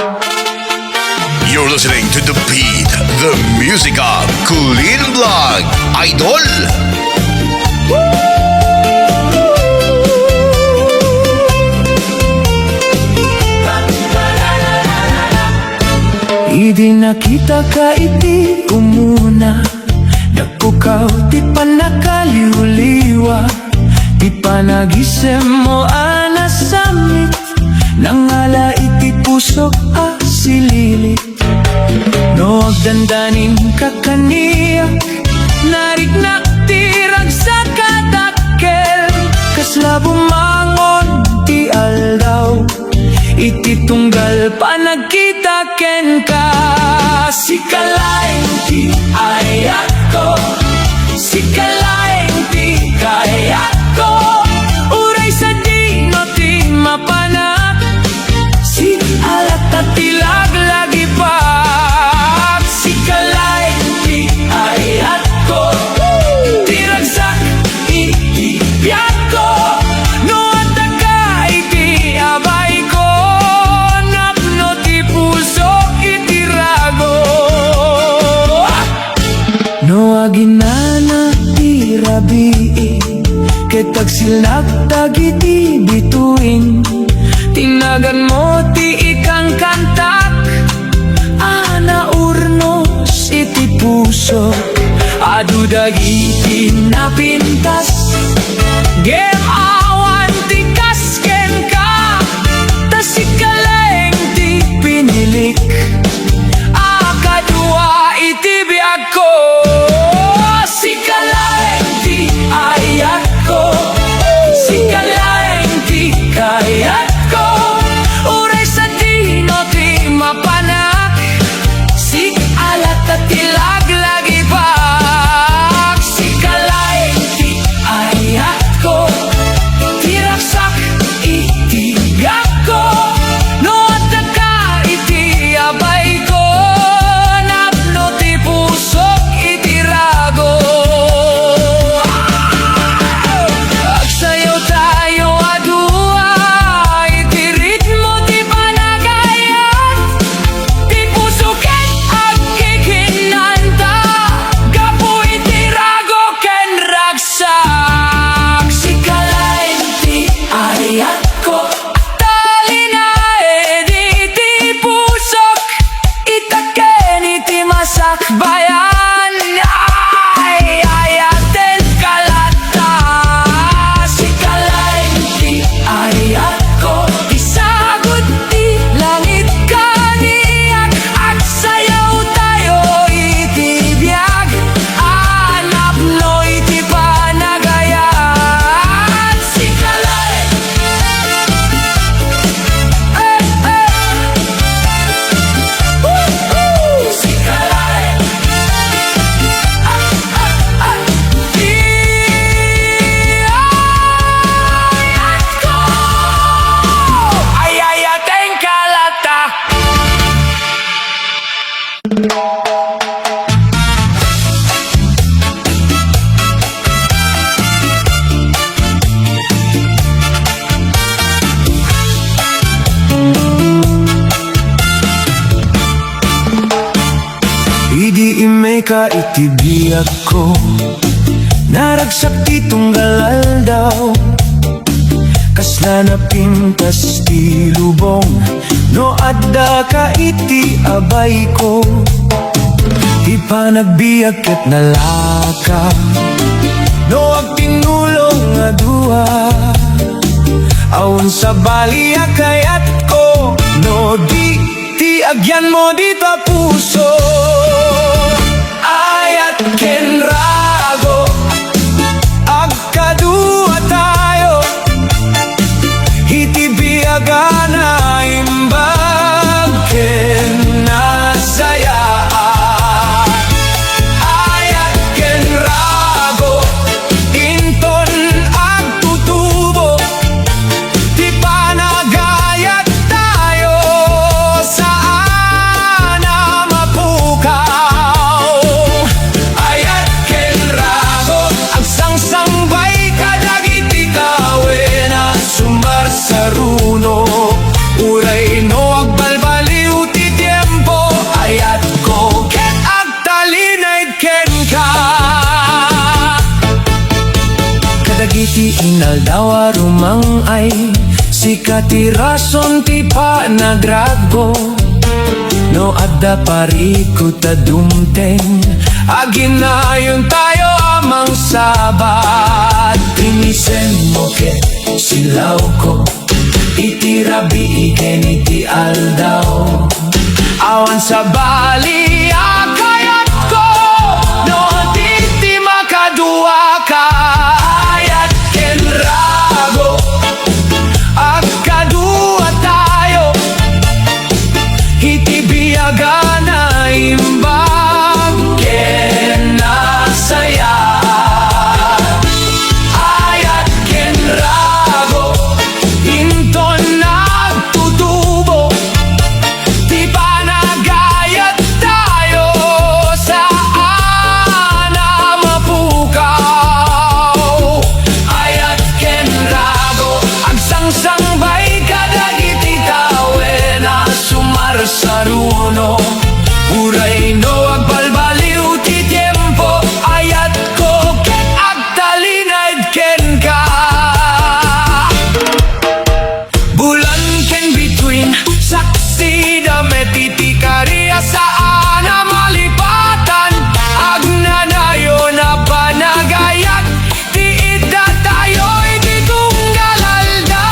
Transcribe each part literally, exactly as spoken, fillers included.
You're listening to The Beat, the music of Kulin Vlog, Idol. Idi nakitaka iti umuna, nagkukaw ti pannakaliwliwa, ti panagisemmo a nasammit, nangala iti pusok a sililit. No agdandaninka kaniak, nariknak ti ragsak a dakkel, kasla bumangon ti aldaw. Iti tunggal panagkita kenka, sika laeng ti ayatko, sika laeng ti kayatko. Uray sadino ti mapanak, sika latta ti laglagipak. Sika laeng ti ayatko, ti ragsak iti biagko. No addaka iti abayko, napno ti pusok iti rago. No aginana ti rabii, ket agsilnag dagiti bituin, ti naganmo ti ikangkantak a naurnos iti puso. Adu dagiti napintas, ngem awan ti kas kenka, ta sika laeng ti pinilik a kadua iti biagko. Sika laeng ti ayatko, sika laeng ti kayatko. Uray sadino ti mapanak, sika latta ti laglagipak. Sika laeng ti ayatko, ti ragsak iti biagko. No addaka iti abayko, napno ti pusok iti rago. Agsayaw tayo a dua iti ritmo ti panagayat. Ti puso ket agkikinnanta gapu iti rago ken ragsak. Sika laeng ti ayatko. Talinaed iti pusok, ita ken iti masakbayan. Ay, ayatenka latta. Sika laeng ti ayatko. Ti sagut ti langit kaniak. Agsayaw tayo iti biag a napno iti panagayat. Sika laeng. Eh, eh. Woo, woo. Sika laeng. Ah, ah, ah. Di ayatko. Ay, ayatenka latta. Idi immeka iti biagko, naragsak ti tunggal aldaw. Kasla napintas ti lubong no addaka iti abayko. Ti panagbiag ket nalaka no agtinnulong a dua. Awan sabali a kayatko no di ti agyanmo dita puso. Ayat ken rago, agkadua tayo iti biag a naimbag ken nasayaat. Ayat ken rago, inton agtutubo ti panagayat tayo, saan a mapukaw. Katirason ti panagragko, no adda parikut a dumteng, aginnayon tayo a mangsabat. Ti misemmo ket silawko, iti rabii ken iti aldaw. Awan sabali a kayatko, no di ti makaduaka. Ayat ken rago, agkadua tayo, iti biag a naimbag ken nasaya. Ayat ken rago, inton nagtutubo ti panagayat tayo, saan a mapukaw. Ayat ken rago, agsangsangbay kadagiti tawen a sumarsaruno. Uray no agbalbaliw ti tiempo, ayatko ket agtalinaed kenka. Bulan ken bituin, saksida met iti kari a saan a malipatan. Agnanayon a panagayat ti iddatayo iti tunggal aldaw.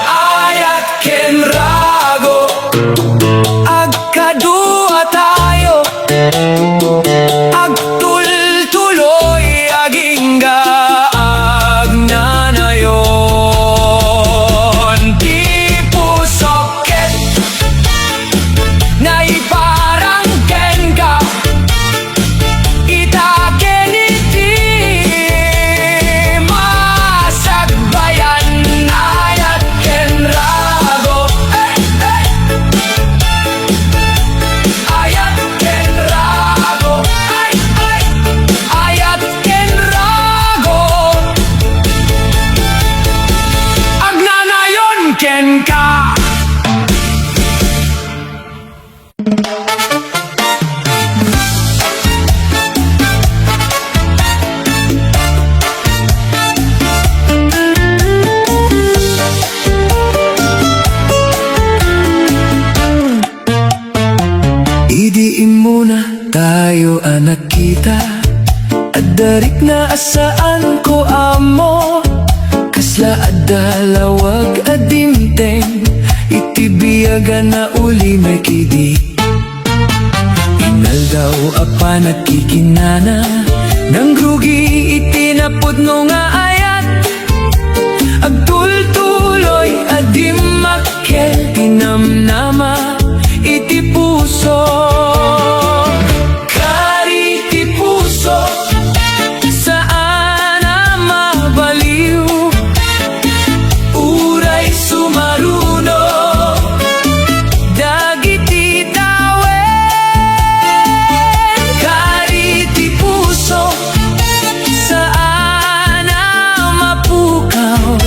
Ayat ken rago, agkadua tayo, agtultuloy, agingga, agnanayon. Ti pusok ket naiparang kenka, ita ken iti masakbayan. Ayat ken rago, eh, eh. Ayat ken rago, ay, ay. Ayat ken rago, agnanayon kenka. Idi immuna tayo a nagkita, adda rikna a saanko ammo. Kasla adda lawag a dimteng iti biag a naulimek idi. Inaldaw a panagkikinana, nangrugi iti napudno nga ayat. Agtultuloy a dimmakkel ti namnama iti puso. Kari ti puso, saan a mabaliw. Uray sumaruno dagiti tawen, kari ti puso, saan a mapukaw,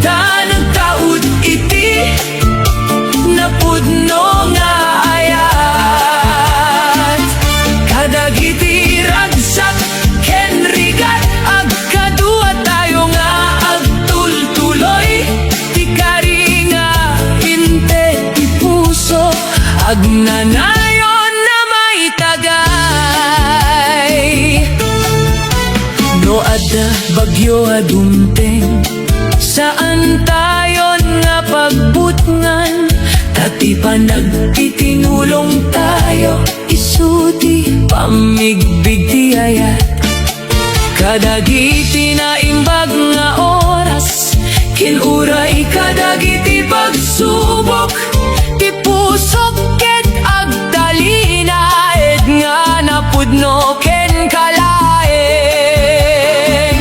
ta nagtaud iti napudno nga ayat. Kadagiti ragsak ken rigat, agkadua tayo nga agtultuloy. Ti kari nga inted ti puso, agnanayon a maitagay. No adda bagyo a dumteng, saan tayon nga pagbutngan, ta ti panagtitinulong tayo, isu ti pammigbig ti ayat. Kadagiti naimbag nga oras, ken uray kadagiti pagsubok, ti pusok ket agtalinaed nga napudno kenka laeng.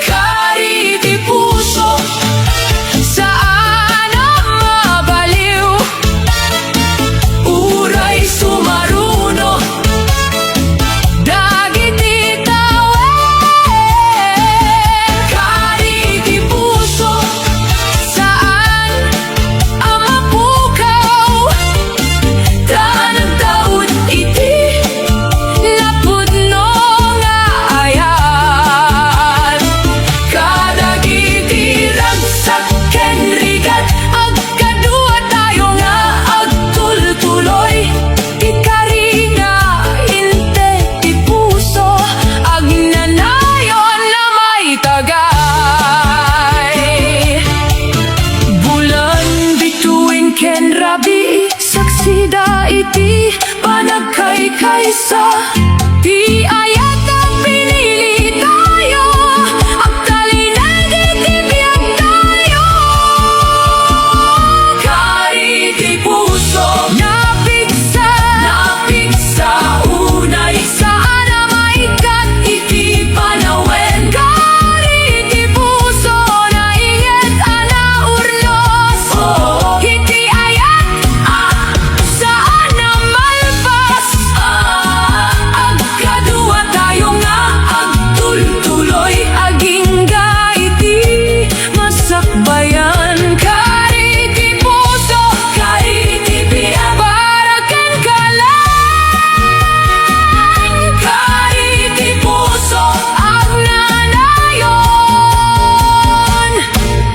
Kari ti puso, saan a mabaliw. Uray sumaruno dagiti tawen, kari ti puso, saan a mapukaw. Sa ti ayat a pinili tayo, agtalinaed iti biag tayo. Kari ti puso, napigsa, napigsa unay, saan a maikkat iti panawen. Kari ti puso, nainget a naurnos, oo, iti ayat a saan a malpas. Agkadua tayo nga agtultuloy, agingga iti masakbayan. Kari ti puso, kari ti biag, para kenka laeng. Kari ti puso, agnanayon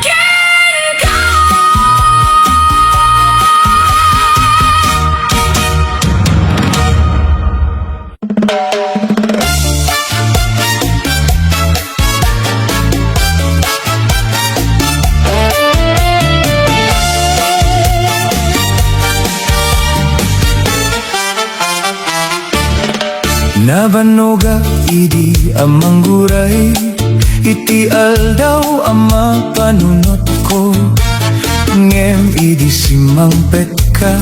kenka. Nabannogak idi a mangguray iti aldaw a mapanunotko, ngem idi simmangpetka,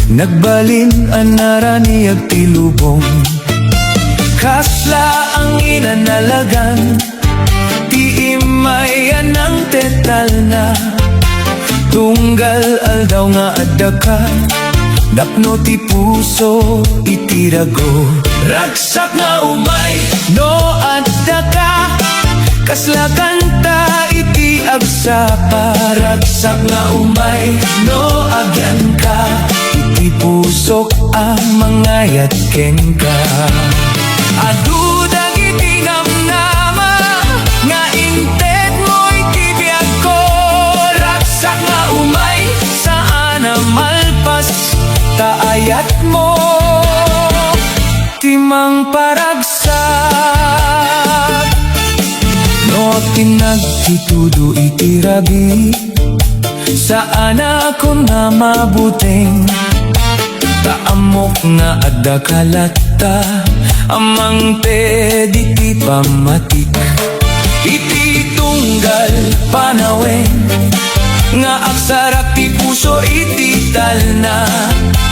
nagbalin a naraniag ti lubong. Kasla angin a nalagan ti immay a nangtetalna. Tunggal aldaw nga addaka, napno ti puso iti rago. Ragsak nga umay no addaka, kasla kanta iti agsapa. Ragsak nga umay no agyanka, iti pusok a mangayat kenka. Adu dagiti namnama nga intedmo iti biagko. Ragsak nga umay, saan a malpas ta ayatmo ti mangparagsak. No ti nagtitudo iti rabii, saanakon a mabuteng, ta ammok nga addaka latta a mangted iti pammatik. Iti tunggal panawen nga agsarak ti puso iti talna,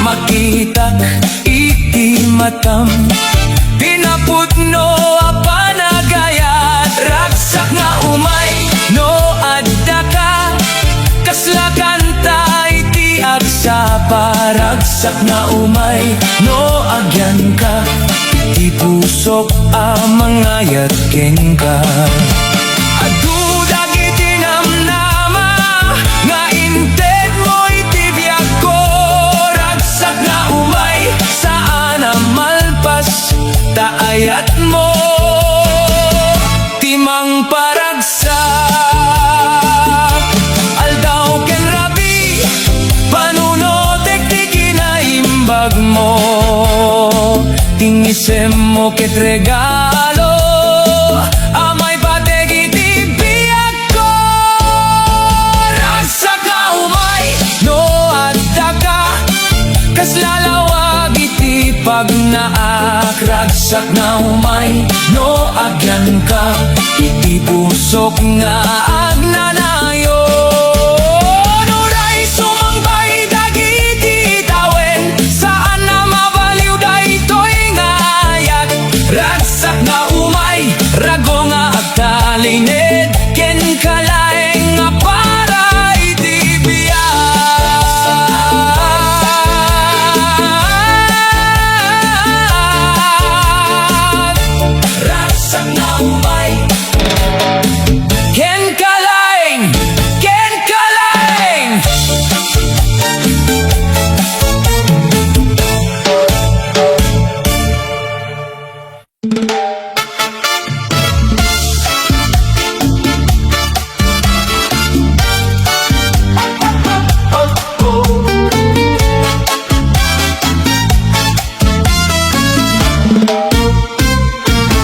makitak iti matam ti napudno a panagayat. Ragsak nga umay no addaka, kasla kanta iti agsapa. Ragsak nga umay no agyanka, iti pusok a mangayat kenka. Adu dagiti namnama nga intedmo iti biagko. Ragsak nga umay, saan a malpas ta ayatmo ti mangparagsak. Aldaw ken rabii, panunotek ti kinaimbagmo. Tingisemmo ket regalo a maipateg iti biagko. Ragsak nga umay no addaka, kasla lawag iti pagnaak. Ragsak nga umay no agyanka, iti pusok nga agnanayon. Uray sumangbay dagiti tawen, saan a mabaliw daytoy nga ayat. Ragsak nga umay, rago nga agtalined kenka laeng a para iti biag. Ragsak nga umay kenka laeng, kenka laeng.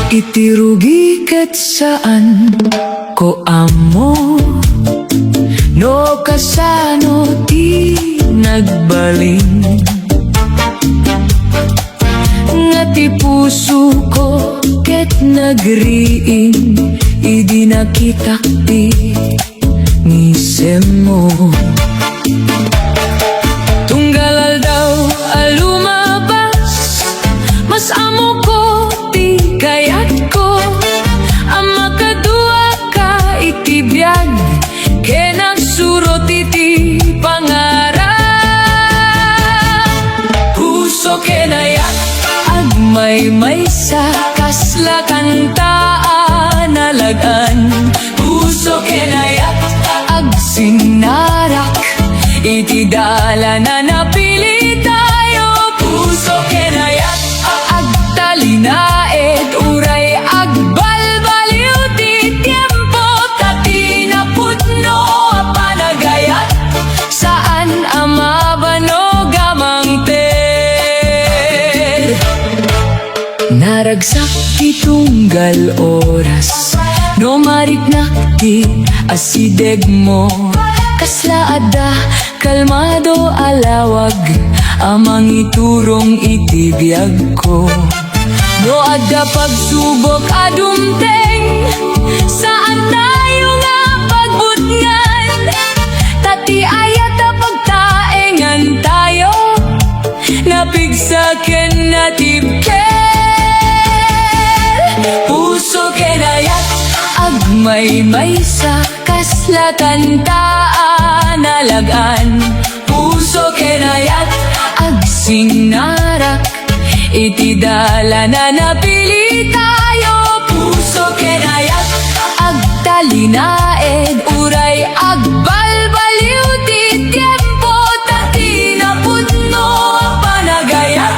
Iti rugi ket saanko ammo no kasano ti nagbalin. nga ti pusoko ket nagriing idi nakitak ti nisemmo. Tunggal aldaw a lumabas, mas ammoko ti kayatko a makaduaka iti biag ken agsurot iti pangarap. Puso ken ayat, agmaymaysa, kasla kanta a nalag-an. Puso ken ayat, agsinnarak iti dalan a napili tayo. Puso ken ayat, agtalinaed, uray agbalbaliw ti tiempo, ta ti napudno a panagayat, saan a mabanog a mangted. Naragsak ti tunggal oras, no mariknak ti asidegmo. Kasla adda kalmado a lawag a mangiturong iti biagko. No adda pagsubok a dumteng, saan tayo nga pagbutngan, ta ti ayat a pagtaengan tayo, napigsa ken natibker. Puso ken ayat, agmaymaysa, kasla kanta a nalag-an. Puso ken ayat, agsinnarak iti dalan a napili tayo. Puso ken ayat, agtalinaed, uray agbalbaliw ti tiempo, ta ti napudno a panagayat,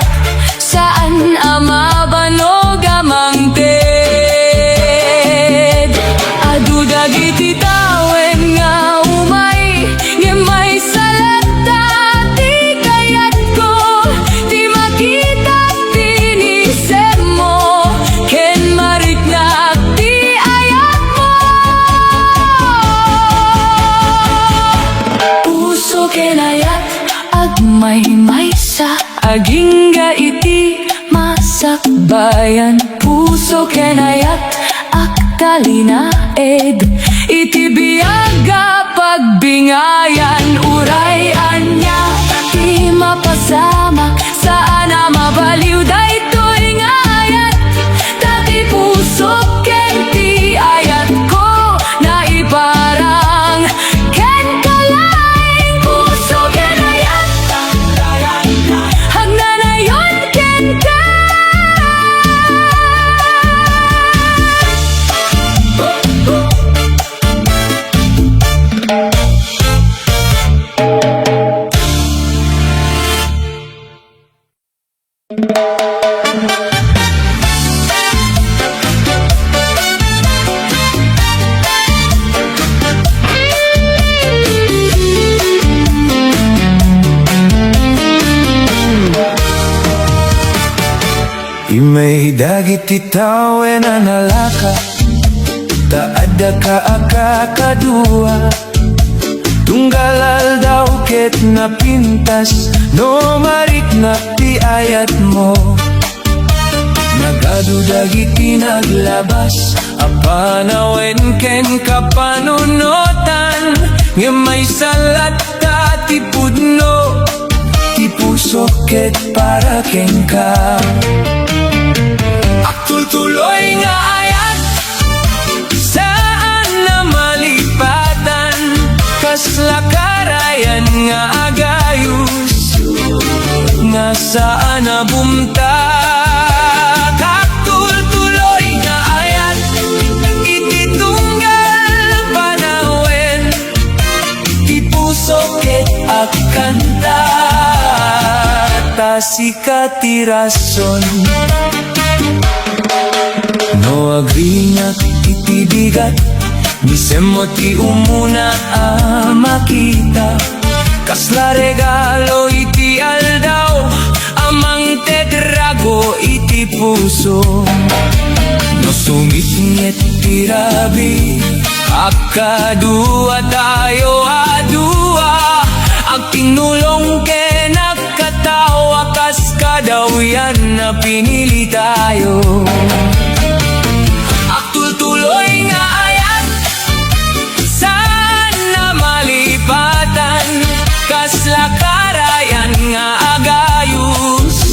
saan a mabanog a mangted. Adu dagiti tawen nga umay, ngem maysa latta ti kayatko, ti makitak ti nisemmo, ken mariknak ti ayatmo. Puso ken ayat, agmaymaysa, agingga iti masakbayan. Puso ken ayat, agtalinaed iti biag a pagbingayan. Uray ania ti mapasamak, saan a mabaliw daytoy nga ayat. Ta ti pusok ken ti ayatko naiparang kenka laeng. Puso ken ayat, agnanayon kenka. Immay dagiti tawen a nalaka, ta addaka a kakadua. Tunggal aldaw ket napintas no mariknak ti ayatmo. Nagadu dagiti naglabas a panawen ken kapanunotan, ngem maysa latta ti pudno ti pusok ket para kenka. Agtultuloy nga ayat, saan a malipatan, kasla karayan nga agayus, nga saan a bumtak. Agtultuloy nga ayat, iti tunggal panawen, ti puso ket agkanta, ta sika ti rason. No agriingak iti bigat, nisemmo ti umuna a makita. Kasla regalo iti aldaw a mangted rago iti puso. No sumitnget ti rabii, agkadua tayo a dua, agtinnulong ken agkatao a kas kadawyan a pinili. Agtultuloy nga ayat, saan a malipatan. Kasla karayan nga agayos,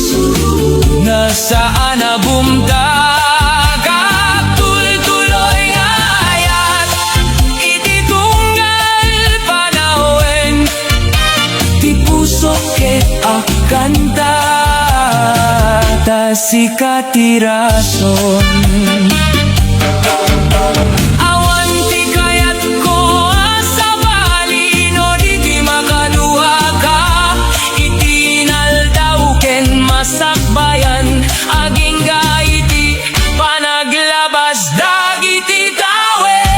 nga saan a bumtag. Agtultuloy nga ayat, iti tunggal panawen, ti pusok ket agkanta, ta sika ti rason. Awan ti kayatko a sabali no di ti makaduaka, iti inaldaw ken masakbayan, agingga iti panaglabas dagiti tawen.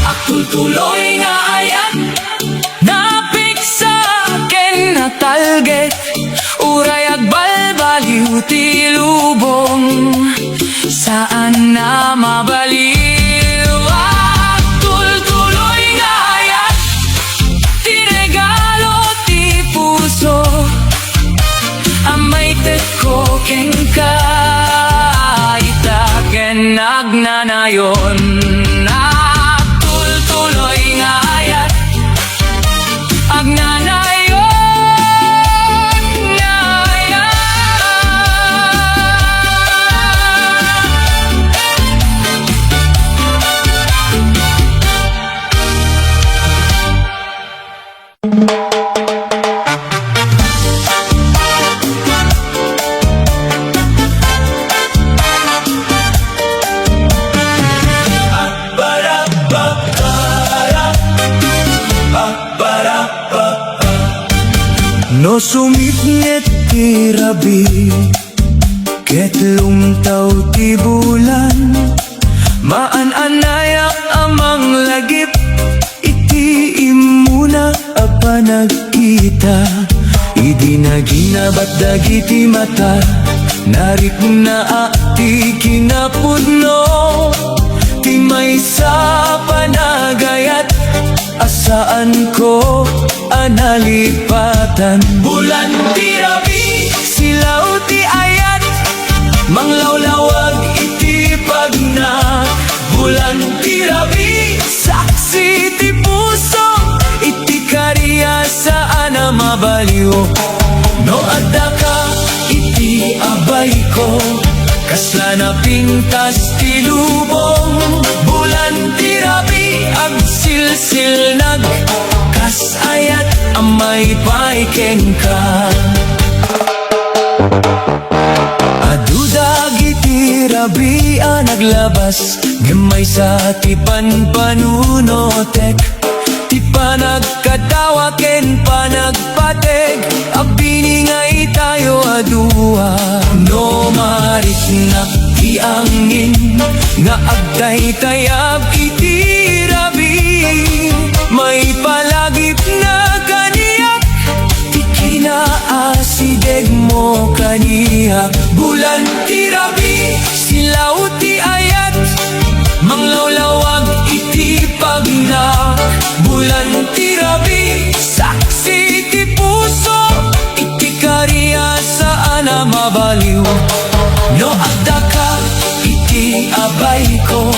Agtultuloy nga ayat, napigsa ken natalged, uray agbalbaliw ti lubong, saan a mabaliw. Agtultuloy nga ayat, ti regalo ti puso, a maitekko kenka, ita ken agnanayon. Agtultuloy nga ayat, agnanayon nga ayat. No sumipnget ti rabii ket lumtaw ti bulan, maan-anayak a manglagip iti immuna a panagkita. Idi naginabat dagiti mata, naripnaak ti kinapudno ti maysa a panagayat a saanko a nalipatan. Bulan ti rabii, silaw ti ayat, manglawlawag iti pagna. Bulan ti rabii, saksi ti puso iti karias, saan a mabaliw. No addaka iti abayko, kasla napintas ti lubong. Bulan ti rabii, agsilsilnag kas ayat a maipay kenka. Adu dagiti rabii a naglabas, ngem maysa ti panpanunotek, ti panagkadawa ken panagpateg a piningaitayo a dua. No mariknak ti angin nga agtaytayab iti rabii, maipalagipna kaniak ti kinaasidegmo kaniak. Bulan ti rabii, silaw ti ayat, manglawlawag iti pagna. Bulan ti rabii, saksi ti puso iti karias, saan a mabaliw. No addaka iti abayko,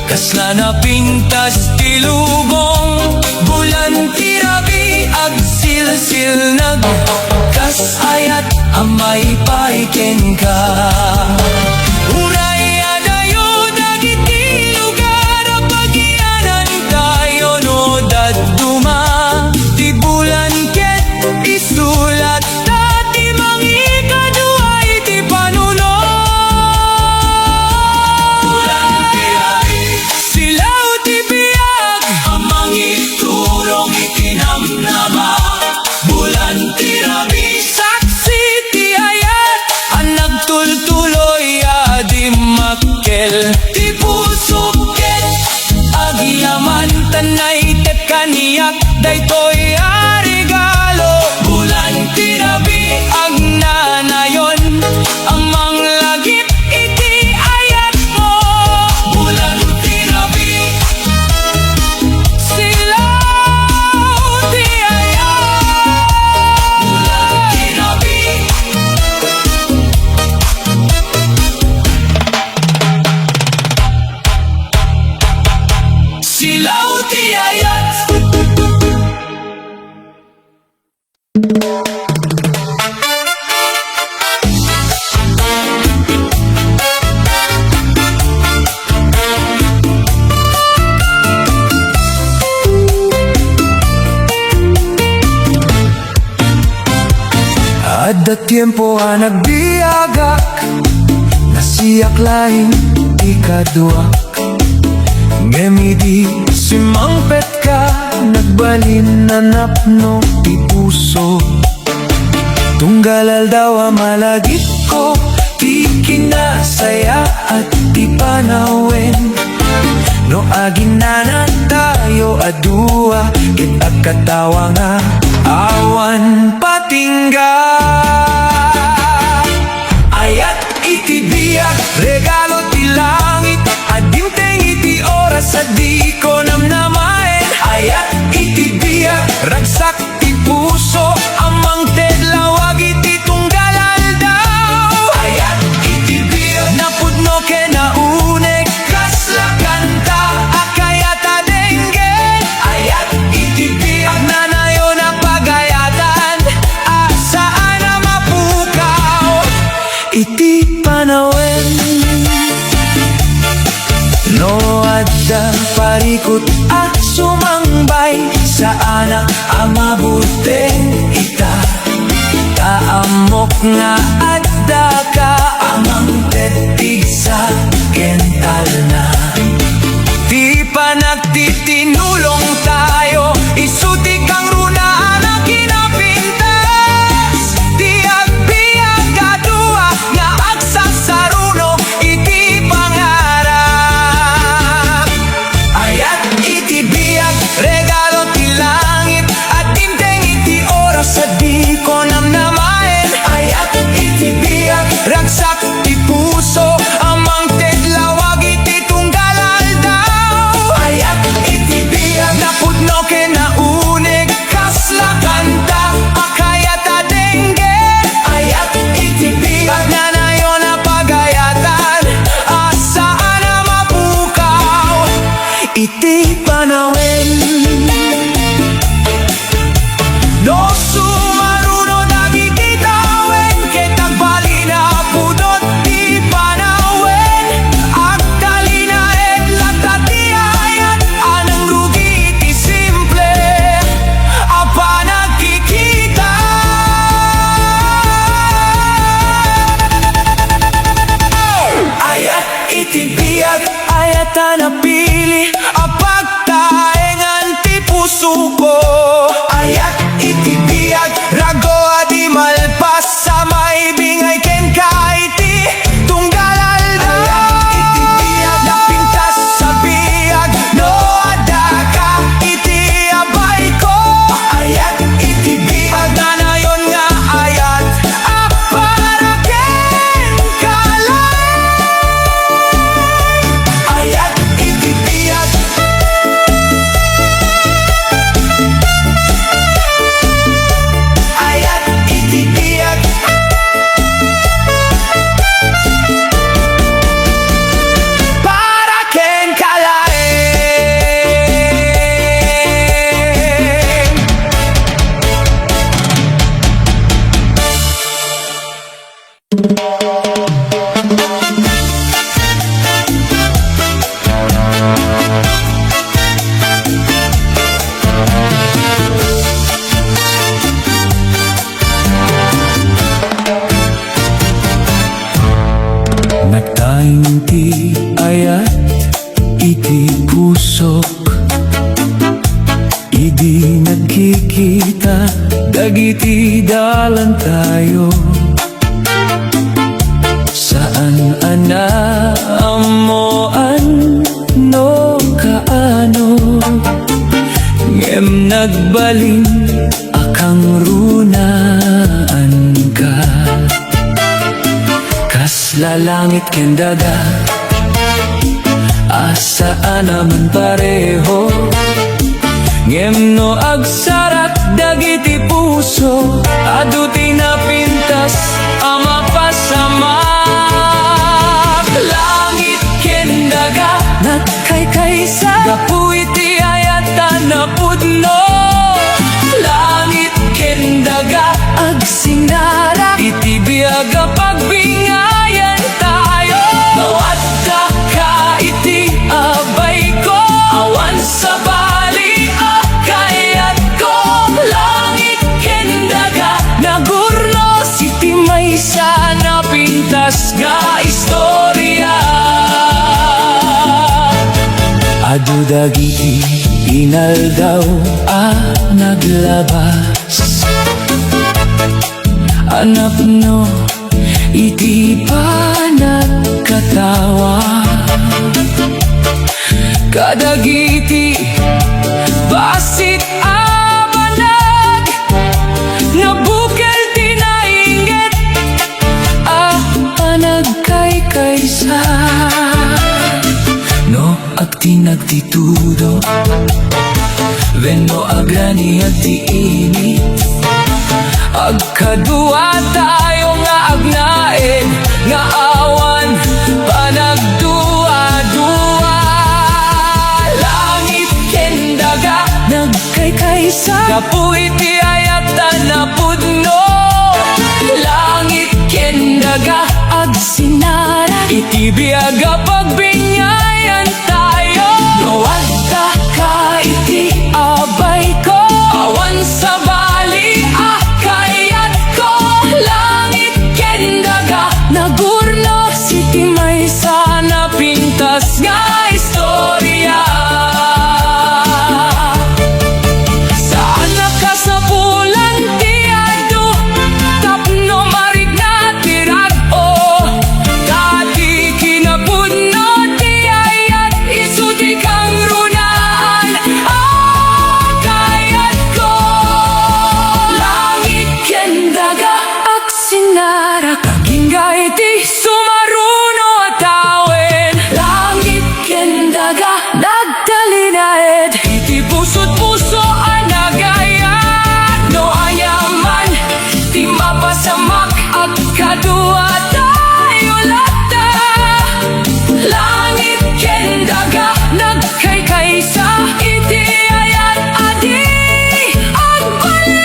kasla napintas ti lubong. Bulan ti rabii, agsilsilnag kas ayat a maipay kenka. Uray adayo dagiti lugar a pagianantayo no dadduma ti bulan ket isulat ta ti mangikadua iti panuno. Silaw ti biag a mangiturong iti namnama. Bulan ti rabii, saksi ti ayat a nagtultuloy a dimmakkel ti puso ket agyaman ta naited kaniak daytoy a regalo. Bulan ti rabii, agnanayon a mang Adda tiempo a nagbiagak, nasiak laeng ti kaduak. Ngem idi simmangpetka, nagbalin a napno ti puso. Tunggal aldaw a malagipko ti kinasayaat ti panawen. No aginana tayo a dua, ket agkatawa nga awan patingga. Ayat iti biag, regalo ti langit, a dimteng iti oras a diko namnamaen. Ayat iti biag, ragsak ti puso, a mangted lawag iti tunggal aldaw. Ayat iti biag, napudno ken naunek, kasla kanta a kayat a denggen. Ayat iti biag, nanayon a pagayatan, a saan a mapukaw iti panawen. No adda parikut a sumangbay, saana a maburteng ita. Ta ammok nga addaka a mangted pigsa ken talna. Ti panagtitinulong tayo, isu ti kangrunaan a kinapintas. Ti agbiag a dua nga agsasaruno iti pangarap. Ayat iti biag, regalo ti langit, a dimteng iti oras a diko namnamaen. Ayat iti biag, ragsak ti puso, a mangted lawag iti tunggal aldaw. Ayat iti biag, napudno ken naunek, kasla kanta a kayat a denggen. Ayat iti biag, nanayon a pagayatan, a saan a mapukaw iti panawen. No sumaruno dagiti tawen, ket agbalin a pudot ti panawen, agtalinaed latta ti ayat a nangrugi iti simple a panagkikita. Ayat iti biag, ayat a napili a pagtaengan ti pusoko. Ayat iti biag, rago a di malpas a maibingay kenka iti tunggal aldaw. Ayat iti biag, napintas a biag, no addaka iti abayko. Ayat iti biag, nanayon nga ayat a para kenka laeng. Ayat iti biag. Ayat iti biag. Para kenka laeng. Nagtaeng ti ayat iti pusok. Idi nagkikita dagiti dalantayo, saan a naammoan no kaano, ngem nagbalin a kangrunaanka. Kasla langit ken daga a saan a manpareho. Ngem no agsarak dagiti puso, adu ti napintas a mapasamak. Langit ken daga nagkaykaysa gapu iti ayat a napudno. Langit ken daga agsinarak iti biag a pagbingayan tayo. No addaka iti abayko, awan sabali a kayatko. Langit ken daga nagurnos Adu dagiti inaldaw a naglabas a napno iti panagkatawa kadagiti bassit a banag. Nabukel ti nainget a panagkaykaysa. No agtinag ti tudo wenno agraniag ti init, agkaduatayo nga agnaed nga awan panagduadua. Langit ken daga nagkaykaysa gapu iti ayat a napudno. Langit ken daga agsinara iti biag a pagbinyag. Tayo. No adda ka iti abayko, awan sabali a kayatko. Langit ken daga nagurnot iti maysa a napintas nga istoria. Saan a kasapulan ti adu tapno marikna ti rag-o. Ta ti kinapudno ti ayat isu ti kangrunaan a kayatko. Langit ken daga agsinara agingga iti sumaruno a tawen. Langit ken daga nagtalinaed iti puso't puso a nagayat. No aniaman ti mapasamak, agkaduatayo latta. Langit ken daga nagkaykaysa iti ayat a di agbaliw.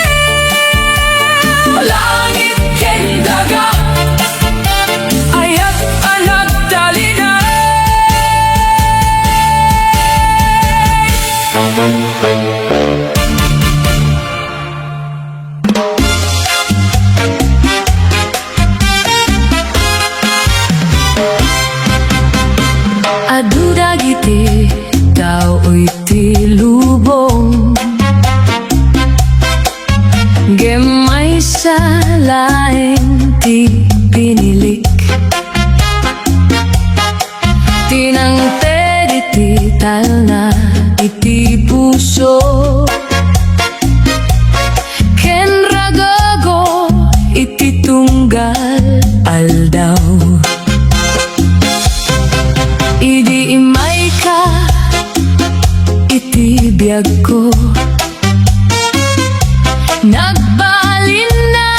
Langit ken daga, ayat a nagtalinaed. Adu dagiti tao iti lubong, ngem maysa laeng ti pinilik. Tinangted iti talna iti puso ken ragago iti tunggal aldaw. Idi immayka iti biagko, nagbalinna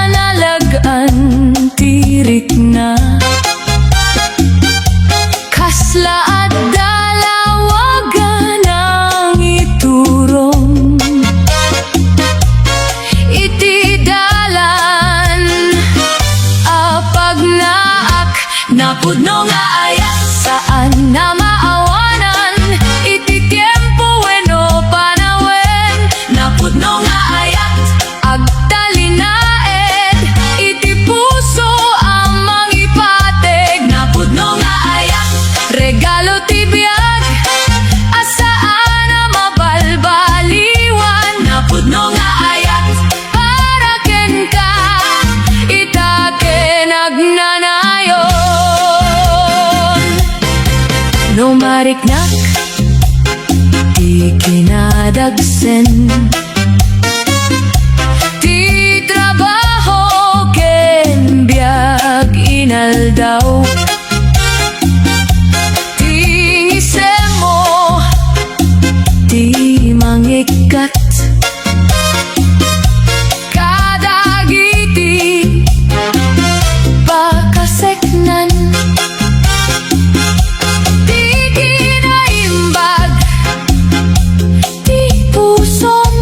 nalag-an ti rikna. Kasla adda lawag a nangiturong iti dalan a pagnaak. Napudno nga ayat, saan a maawanan iti tiempo wenno panawen. Napudno nga ayat, agtalinaed iti puso a mangipateg. Napudno nga ayat, regalo ti biag a saan a mabalbaliwan. Napudno nga ayat, para kenka, ita ken agnanayon. No mariknak ti kinadagsen, ti trabaho ken biag inaldaw, ti ngisemmo ti mangikkat kadagiti pakaseknan ti kinaimbag ti pusom.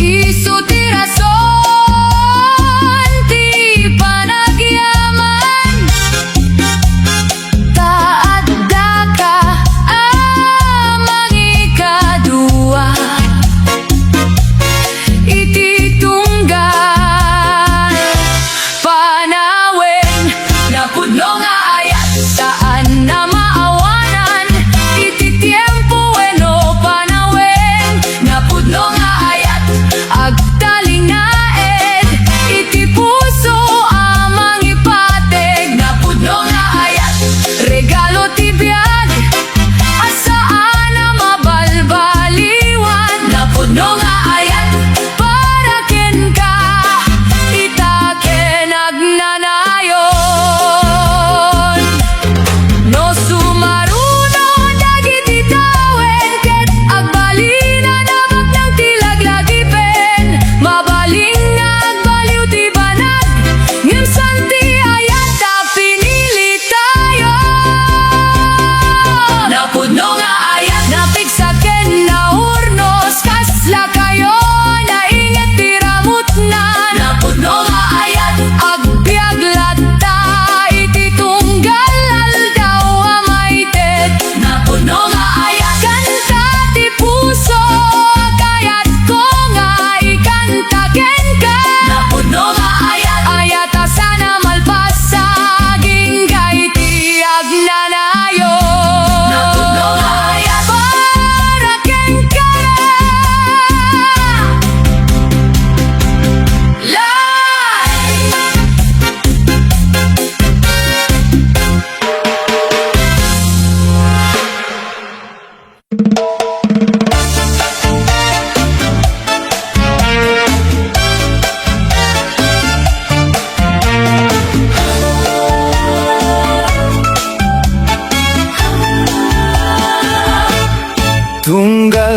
Isu ti rason ti panagyaman.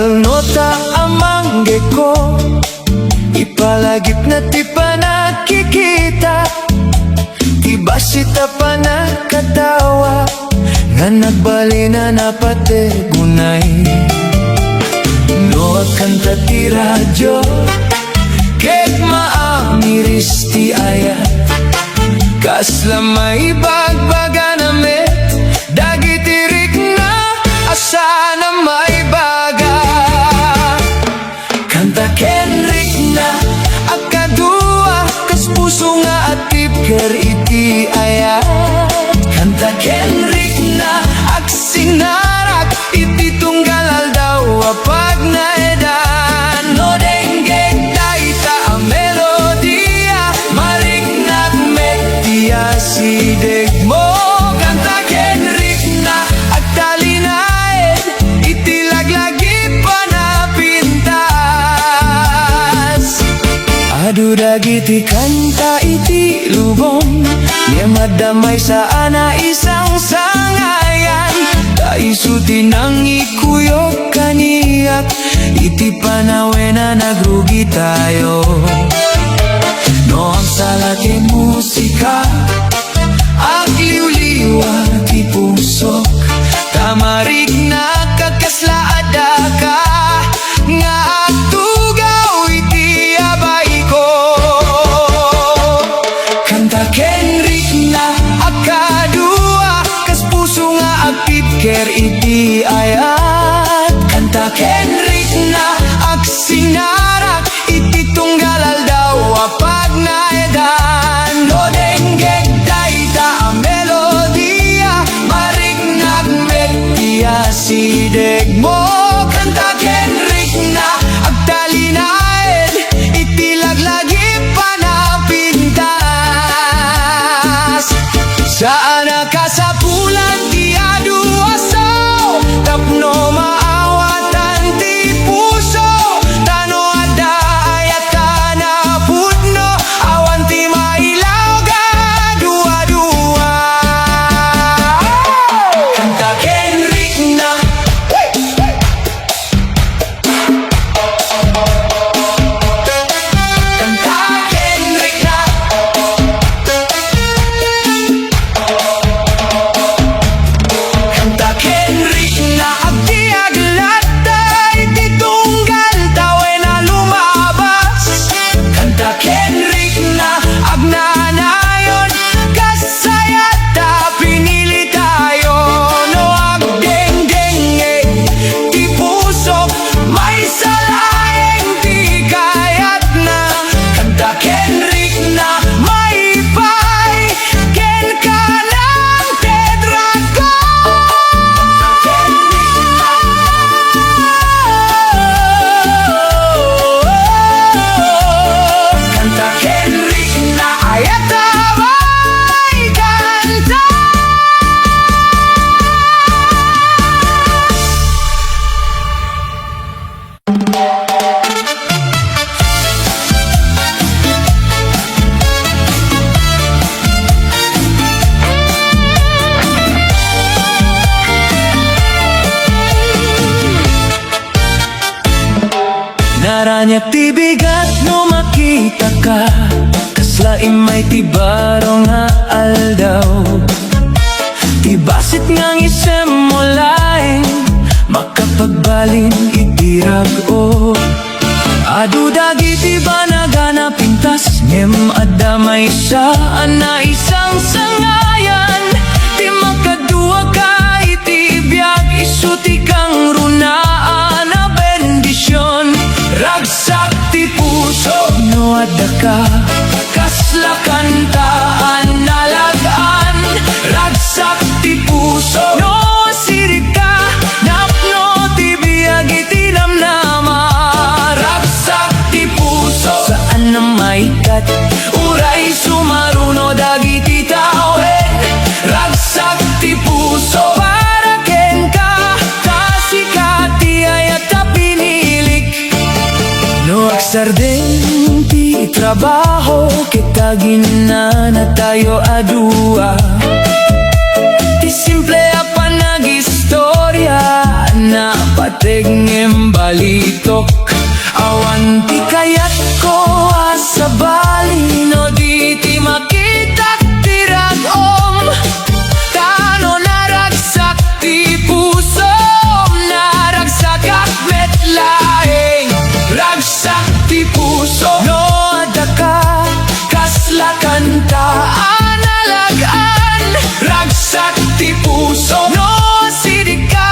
Nota a manggeko, ipalagipna ti panagkikita, ti bassit a pannakatawa, nga nagbalin a napateg unay. No agkanta ti radio, ket maamiris ti ayat, kasla maibagbaga na met dagiti rikna a saan a maibaga. Kanta ken rikna a kadua, kas puso nga atipker iti ayat. Kanta ken rikna agsinarak iti tunggal aldaw a pagnaedan. No denggek dayta a melodia, mariknak met ti asidegmo. Kanta ken rikna agtalinaed iti laglagip a napintas. Adu dagiti kanta iti lubong, ngem adda maysa a naisangsangayan. Ta isu ti nangikuyog kaniak iti panawen a nagrugitayo. No agsala ti musika, agliwliwa ti pusok, ta mariknak a kasla addaka nga agtugaw iti abayko. Kanta ken rikna a kadua, kas puso nga agtipker iti ayat. Kanta ken rikna agsinarak iti tunggal aldaw a pagnaedan. No denggek dayta a melodia, mariknak met ti asidegmo. Kanta ken rikna agtalinaed iti laglagip a napintas. Saan a kasapulan ti adu a sao tapno maawatan ti puso, ta no adda ayat a napudno, awan ti mailaw a dua-dua. Kanta ken rikna. Kanta ken rikna. Kanta ken rikna, agdi aglatta iti tunggal tawen a lumabas. Kanta ken rikna, agnanayon, kas ayat a pinili tayo. No agdengdengngeg ti pusok, maysa laeng ti kayatna. Kanta ken rikna, maipay kenka nang tedrako. Kanta ken rikna, ayat a maikanta. Naraniag ti bigat no makitaka, kasla immay ti baro nga aldaw. Ti bassit nga ngisemmo laeng makapagbalin iti rag-o. Adu dagiti banag a napintas, ngem adda maysa a naisangsangayan. Ti makaduaka iti biag, isu ti kangrunaan a bendision. Ragsak ti puso no addaka, kasla kanta a nalag-an. Ragsak ti puso no sirika, napno ti biag iti namnama. Ragsak ti puso, saan a maikkat, uray sumaruno dagiti tawen. Ragsak ti puso para kenka, ta sika ti ayat a pinilik. No agsardeng ti trabaho ket aginnanatayo a dua, ti simple a panagistorya napateg ngem balitok. Awan ti kayatko a sabali no di ti makitak ti rag-om. Ta no naragsak ti pusom, naragsakak met laeng. Ragsak ti puso no adda ka, kasla kanta a nalag-an. Ragsak ti puso no asidegka,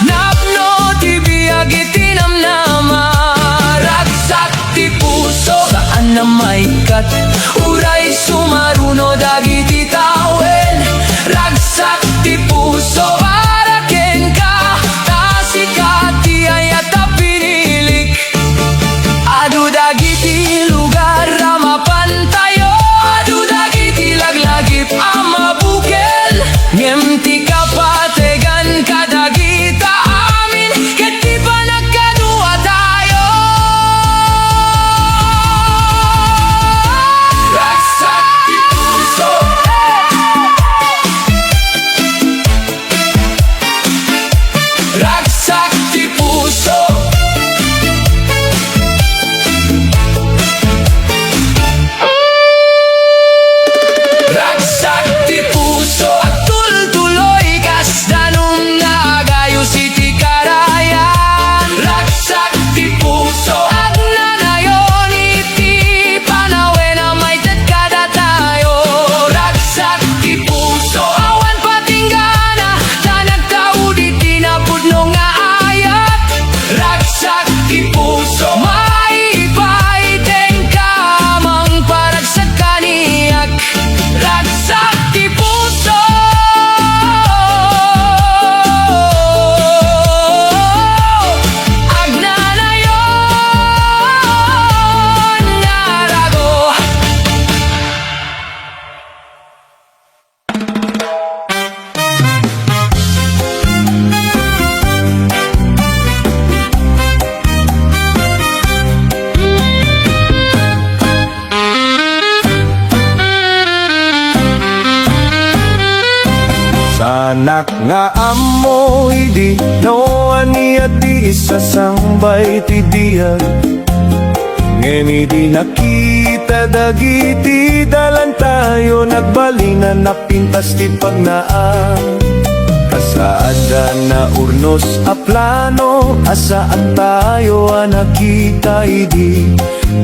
napno ti biag iti namnama. Ragsak ti puso, saan a maikkat, uray sumaruno dagiti tawen. Ragsak ti puso para kenka, ta sika ti ayat a pinilik. Adu dagiti lugar a mapantayo, adu dagiti laglagip a mabukel, ngem ti kapategan kadagita amin ket ti panagkaduatayo. Ragsak ti puso. Ragsak ti puso. Ragsak ti puso. Agtultuloy kas danum nga agayus iti karayan. Ragsak ti puso. Agnanayon iti panawen a maited kadatayo. Ragsak ti puso. Awan patinggana, ta nagtaud iti napudno nga ayat. Ragsak ti puso. Maipay kenka, mangparagsak kaniak. Ragsak ti puso. Agnanayon nga rago. Saanak nga ammo idi no ania ti isasangbay ti biag. Ngem idi nakita dagiti dalantayo, nagbalinan a pintas ti pagnaan. Kasaada naurnos a plano a saantayo a nakita idi.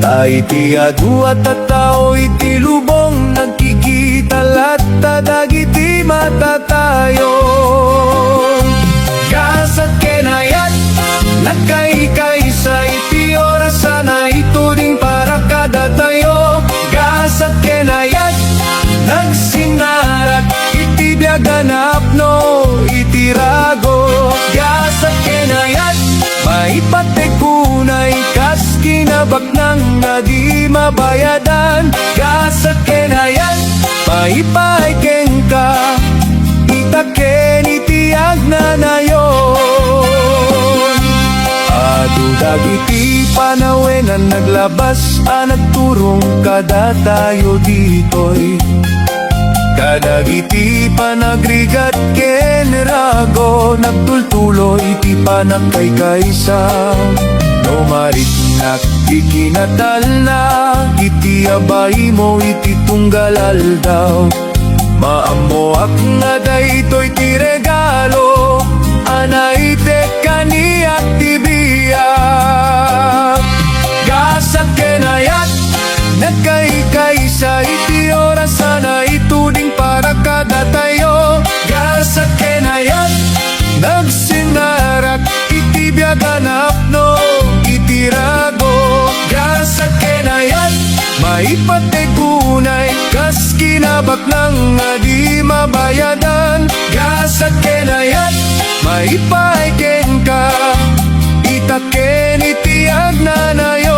Ta iti adu a tattao iti lubong, nagkikita latta dagiti matatayo. Gasat ken ayat, nagkaykaysa iti oras a naituding para kadatayo. Gasat ken ayat, nagsinnarak iti biag a napno iti rago. Gasat ken ayat, maipategko unay kas kinabaknang a di mabayadan. Gasat ken ayat, maipay kenka, ita ken iti agnanayon. Adu dagiti panawen a naglabas a nagturong kadatayo ditoy. Kadagiti panagrigat ken rago, nagtultuloy ti panagkaykaysa. No mariknak ti kinatalna iti abaymo iti tunggal aldaw, maammoak nga daytoy ti regalo a naited kaniak ti biag. Gasat ken ayat, nagkaykaysa iti oras a naituding para kadatayo. Gasat ken ayat, nagsinnarak iti biag a napno iti rago. Gasat ken ayat, maipategko unay kas kinabaknang a di mabayadan. Gasat ken ayat, maipay kenka, ita ken iti agnanayon.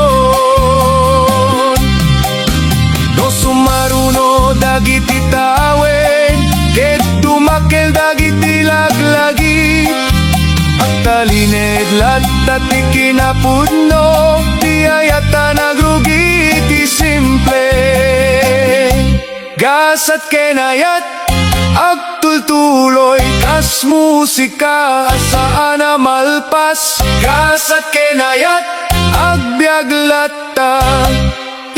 No sumaruno dagiti tawen ket dumakkel dagiti laglagi, agtalined latta ti kinapudno, ti ayat a nagrugi ti simple. Gasat ken ayat, agtultol Tuloy kas musika a saan a malpas, kas ket ayat, agbiag latta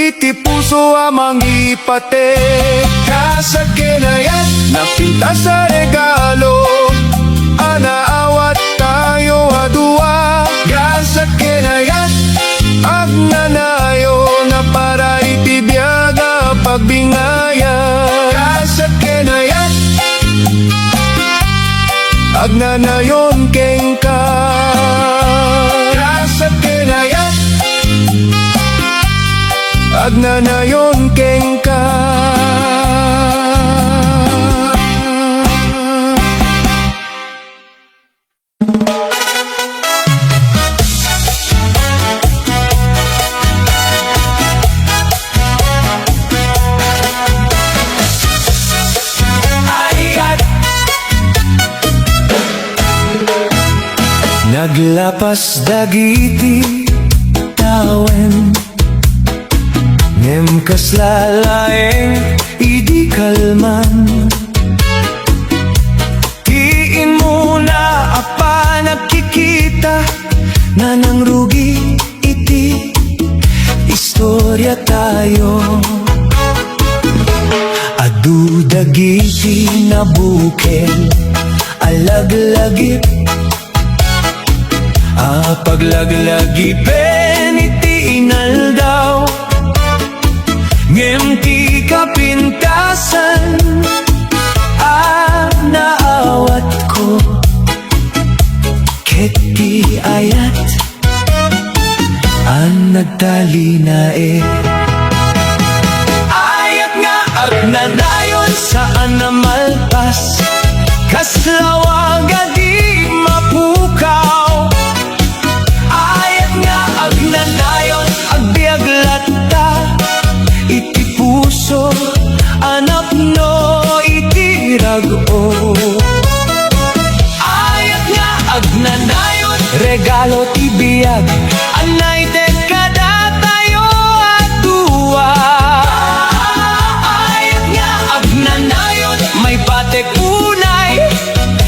iti puso a mangipatek. Kas ket ayat, napintas a regalo a naawat tayo a dua. Kas ket ayat, agnanayon a para iti biag a pagbingayan. Kas ket ayat, agnanayon kenka. Kas ket ayat, agnanayon kenka. Naglapas dagiti tawen, ngem kasla laeng idi kalman. Ti immuna a panagkikita, nanangrugi iti istorya tayo. Adu dagiti nabukel a laglagip a paglaglagipen iti inaldaw. Ngem ti kapintasan a naawatko ket ti ayat a nagtalinaed. Ayat nga agnanayon, saan a malpas, kas lawag a di mapukaw. Ayat nga agnanayon, agbiag latta iti puso a napno iti rag-o. Ayat nga agnanayon, regalo ti biag a naited kadatayo a dua. Ayat nga agnanayon, maipatek unay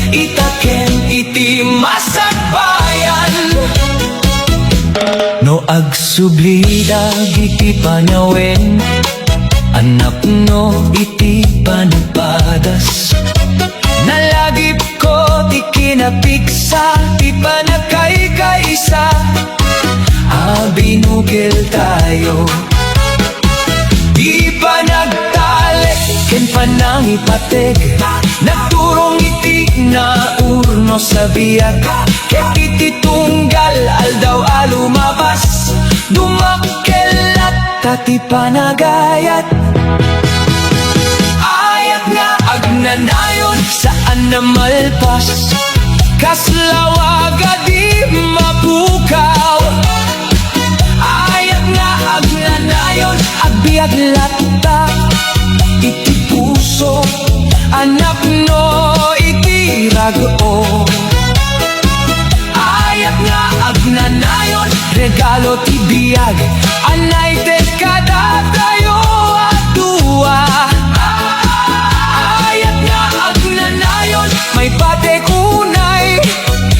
ita ken iti masakbayan. No agsubli dagiti panawen a napno iti panagpadas, nalagipko ti kinapigsa ti panagkaykaysa a binukel tayo. Ti panagtalek ken panangipateg, nagturong iti naurnos a biag, ket iti tunggal aldaw a lumabas, dumakkel latta ti panagayat. Ayat nga agnanayon, saan a malpas, kas lawag a di mapukaw. Ayat nga agnanayon, agbiag latta iti puso a napno iti rag-o. Ayat nga agnanayon, regalo ti biag a naited kadatayo a dua. Ayat nga agnanayon, maipatek unay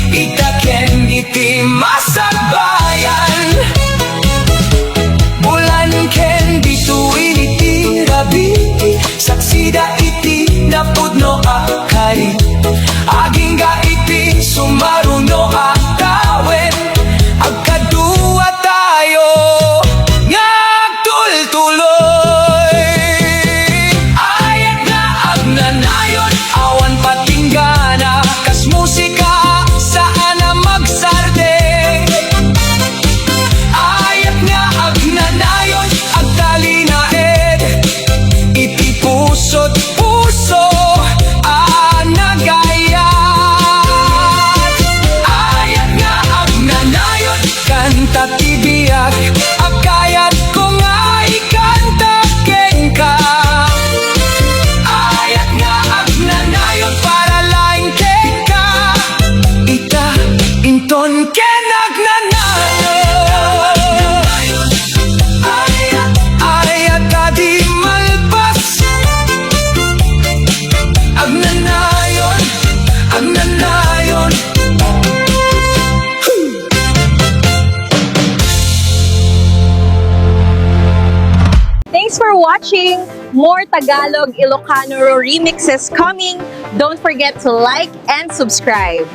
ita ken iti masakbayan. Bulan ken bituin iti rabii, saksida iti napudno a kari. Agingga iti sumaruno a tawen, agkadua tayo nga agtultuloy. watching. More Tagalog Ilocano remixes coming. Don't forget to like and subscribe.